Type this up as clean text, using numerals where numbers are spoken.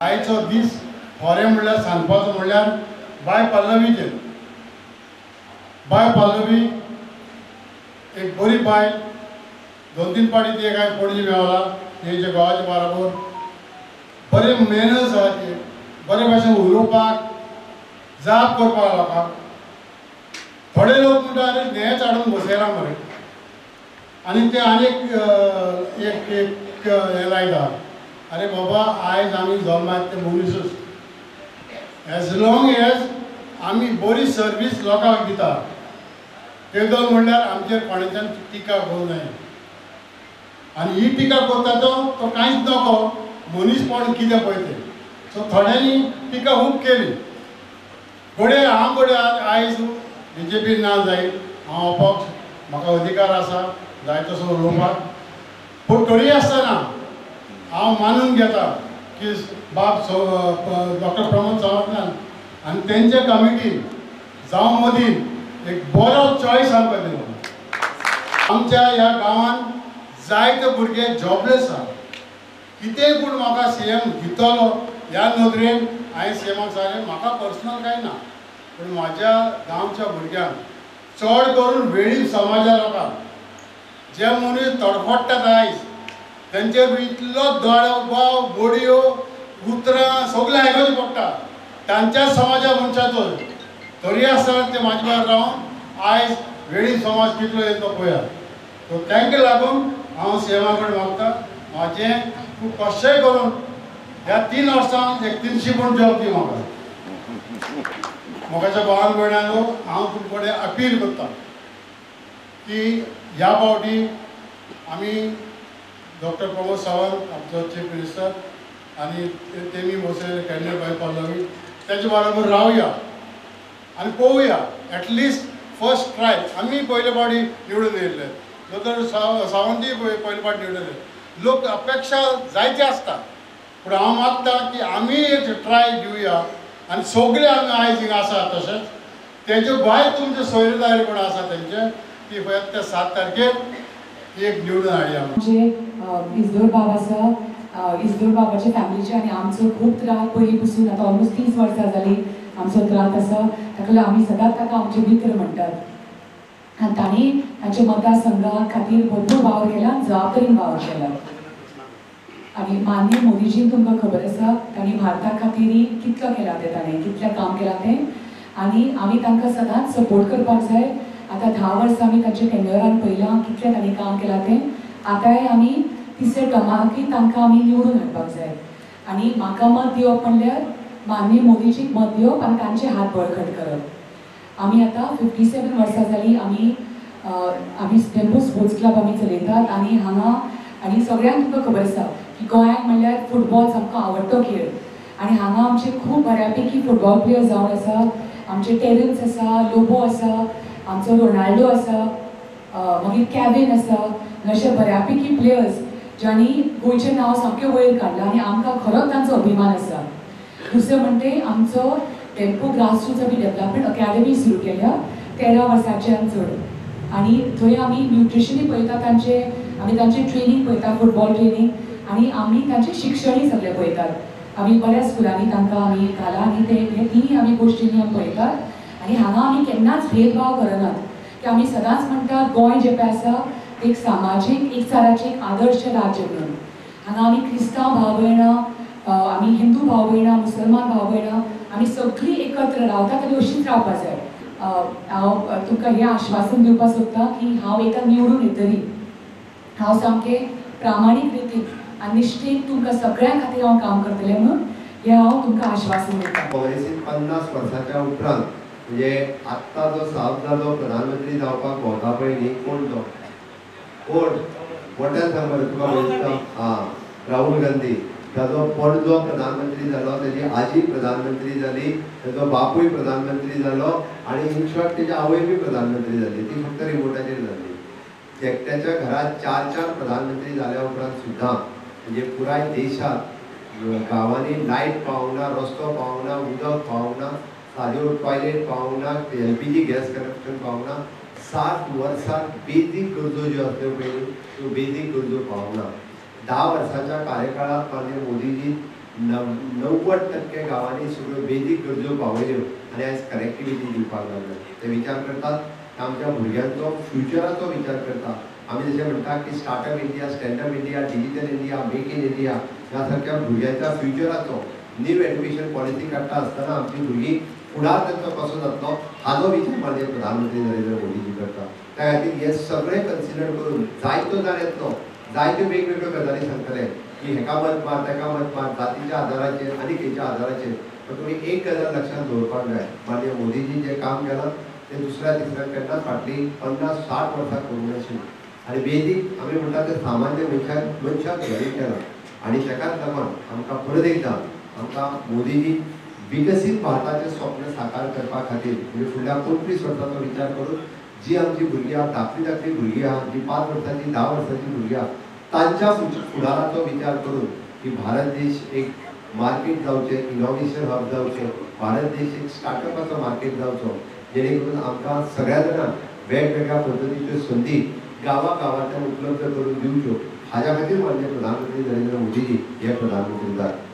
आयचो दीस खरें म्हणल्यार सांगपाचो म्हणल्यार बाय पल्लवीचेर. बाय पल्लवी एक बरी बायल, 2-3 फावटी ती हांवें पणजे मेवला, तेच्या घोवाच्या बराबर बरे मेनर्स आसा, ती बरे भाशेन उलोवपाक, जाप करपाक लोकांक. थोडे लोक म्हणटा आरे न्हेंच हाडून बसयला मरे, आनी ते आनीक एक एक हें लायता. अरे बाबा, आयज आमी जल्मात ते मनीसूच. एज लॉंग एज आमी बरी सर्वीस लोकांक दिता तेदो म्हणल्यार आमचेर कोणाच्यान टिका करूं नये. आनी ही टिका करता तो कांयच नको, मनीसपण कितें पळय तें. सो थोड्यांनी टिका खूब केली. घडये हांव घडये आयज बीजेपी ना जायत, हांव अपक्ष, म्हाका अधिकार आसा जाय तसो उलोवपाक. पूण तरी आसतना हांव मानून घेता की बाब डॉक्टर प्रमोद सावंतान आनी तेंचे कमिटी जावं मोदीन एक बरो चॉयस आमकां दिलो. आमच्या ह्या गांवांत जायते भुरगे जॉबलेस आसा. कितेंय पूण म्हाका सीएम दितलो ह्या नदरेन हांवें सीएमाक सांगलें म्हाका पर्सनल कांय ना, पूण म्हाज्या गांवच्या भुरग्यांक, चड करून वेळीप समाजा लोकांक, जे मनीस तडफडटात आयज तेंचेर इतलो दबाव, बोडयो, उतरां सगळें आयकूंक पडटा तांच्या समाजा मनशाचो. तरी आसतना ते म्हाजे बरोबर रावन आयज वेळीप समाज कितलो येता तो पळयात. सो तांकां लागून हांव सीएमा कडेन मागता म्हाजें तूं कशेंय करून ह्या 3 वर्सांक एक 300 पूण जॉब दी म्हाका. म्हाकाच्या भावान भयणांनो, हांव तुमचे कडेन अपील करता की ह्या फावटी आमी डॉक्टर प्रमोद सावंत आमचो चीफ मिनिस्टर आनी तेमी भोसले कॅन्डिडेट बाय पल्लवी तेजे बरोबर रावया आनी पळोवया. एटलिस्ट फर्स्ट ट्राय आमी पयले फावटी निवडून येयल्ले, डॉक्टर सावंतूय पयले फावटी निवडून येयले. लोक अपेक्षा जायती आसता, पूण हांव मागता की आमी एक ट्राय दिवया आनी सगळे आमी आयज हिंगा आसा. तशेंच तेजे भायर तुमचे सोयरेदारी कोण आसा तेंचे ती त्या 7 तारखेर एक निवडून हाडया. आमचे इजदोर बाब आसा, इजदोर बाबाच्या फॅमिलीचे आनी आमचो खूब त्रास पयलीं पसून, आतां ऑलमोस्ट 30 वर्सां जालीं आमचो त्रास आसा. ताका लागून आमी सदांच ताका आमचे मित्र म्हणटात आनी तांणी तांच्या मतदारसंघा खातीर भरपूर वावर केला, जबाबदारीन वावर केला. आनी माननीय मोदीजीन तुमकां खबर आसा तांणी भारता खातीर कितलो केलां तें, ताणें कितलें काम केलां तें, आनी आमी तांकां सदांच सपोर्ट करपाक जाय. आतां 10 वर्सां आमी तांच्या टेन्युअरान पळयलां कितलें तांणी काम केलां तें. आतांय आमी तिसऱ्या टर्माकूय तांकां आमी निवडून हाडपाक जाय. आनी म्हाका मत दिवप म्हणल्यार माननीय मोदीजीक मत दिवप आनी तांचे हात बळकट करप. आमी आतां 57 वर्सां जालीं आमी आमी डेंपो स्पोर्ट्स क्लब आमी चलयतात. आनी हांगा आनी सगळ्यांक तुमकां खबर आसा की गोंयांत म्हणल्यार फुटबॉल सामको आवडटो खेळ, आनी हांगा आमचे खूब बऱ्यापैकी फुटबॉल प्लेयर जावन आसा. आमचे टेरन्स आसा, लोबो आसा, आमचो रोनाल्डो आसा, मागीर कॅविन आसा, अशे बऱ्यापैकी प्लेयर्स ज्यांनी गोंयचें नांव सामकें वयर काडलां आनी आमकां खरोच तांचो अभिमान आसा. दुसरें म्हणटे आमचो डेंपो ग्रासरूट्स आमी डेवलपमेंट अकॅडमी सुरू केल्या 13 वर्सांचे आनी चड, आनी थंय आमी न्युट्रिशनूय पळयता तांचें, आमी तांचें ट्रेनींग पळयता, फुटबॉल ट्रेनींग, आनी आमी तांचें शिक्षणूय सगळें पळयतात. आमी बऱ्या स्कुलांनी तांकां आमी घाला आनी ते हे तिनूय आमी गोश्टींनी आमी पळयतात. आनी हांगा आमी केन्नाच भेदभाव करनात, की आमी सदांच म्हणटात गोंय जें पळय आसा तें एक सामाजीक एकचाराचें एक आदर्श राज्य म्हणून. हांगा आमी क्रिस्तांव भाव भयणां, आमी हिंदू भाव भयणां, मुसलमान भाव भयणां, आमी सगळीं एकत्र रावतात आनी अशीच रावपाक जाय. हांव तुमकां हें आश्वासन दिवपाक सोदतां की हांव एकदां निवडून येतली, हांव सामकें प्रामाणीक रितीन आनी निश्ठेन तुमकां सगळ्यां खातीर हांव काम करतलें म्हणून हें हांव तुमकां आश्वासन दितां. काँग्रेसीन 50 वर्साच्या उपरांत म्हणजे आत्तां जो सावंत जो प्रधानमंत्री जावपाक भोंवता पळय न्ही, कोण तो, कोण मोठ्यान सांग बरें तुका पळयता. हां, राहुल गांधी. ताजो पणजो प्रधानमंत्री जालो, तेजी आजी प्रधानमंत्री जाली, तेजो बापूय प्रधानमंत्री जालो आनी इन शॉर्ट तेजी आवय बी प्रधानमंत्री जाली, ती फक्त रिमोटाचेर जाली. एकट्याच्या घरात 4-4 प्रधानमंत्री जाल्या उपरांत सुद्दां म्हणजे पुराय देशांत गांवांनी लायट पावना, रस्तो पावना, उदक पावना, साद्यो टॉयलेट पावना, LPG gas कनेक्शन पावना. 60 वर्सां बेजीक गरजो ज्यो आसल्यो पळय त्यो बेजीक गरजो पावना. 10 वर्सांच्या कार्यकाळात माननीय मोदीजी 90% गांवांनी सगळ्यो बेजीक गरजो पावयल्यो आनी आयज कनेक्टिविटी दिवपाक लागले. ते विचार करतात आमच्या भुरग्यांचो फ्युचराचो विचार करता. आमी जशें म्हणटा की startup India, standup India, digital India, make in India ह्या सारक्या भुरग्यांच्या फ्युचराचो न्यू एज्युकेशन पॉलिसी काडटा आसतना आमची भुरगीं फुडार तांचो कसो जातलो हाजो विचार माननीय प्रधानमंत्री नरेंद्र मोदीजी करता. त्या खातीर हे सगळे कन्सिडर करून जायतो जाण येतलो, जायत्यो वेगवेगळ्यो गजाली सांगतले की हेका मत मार, तेका मत मार, जातीच्या आधाराचेर आनी खंयच्या आधाराचेर. पण तुमी एक गजाल लक्षांत दवरपाक जाय, माननीय मोदीजी जें काम केलां तें दुसऱ्या तिसऱ्या केन्नाच फाटलीं 50-60 वर्सां करूंक नाशिल्लें. आनी बेजीक आमी म्हणटा तें सामान्य मनशाक गरीब केलां आनी ताकाच लागून आमकां परत एकदां आमकां मोदीजी विकसीत भारताचें स्वप्न साकार करपा खातीर म्हणजे फुडल्या 25 वर्सांचो विचार करून जी आमची भुरगीं आहा, धाकटी धाकटी भुरगीं आहा, जी 5 वर्सांची 10 वर्सांची भुरगीं आहा, तांच्या फुडाराचो विचार करून की भारत देश एक मार्केट जावचें, इनोवेशन हब जावचें, भारत देश एक स्टार्टअपाचो मार्केट जावचो, जेणे करून आमकां सगळ्या जाणांक वेगवेगळ्या पद्दतीच्यो संदी गांवा गांवांतल्यान उपलब्ध करून दिवच्यो. हाज्या खातीर माननीय प्रधानमंत्री नरेंद्र मोदीजी हे प्रधानमंत्री जातात.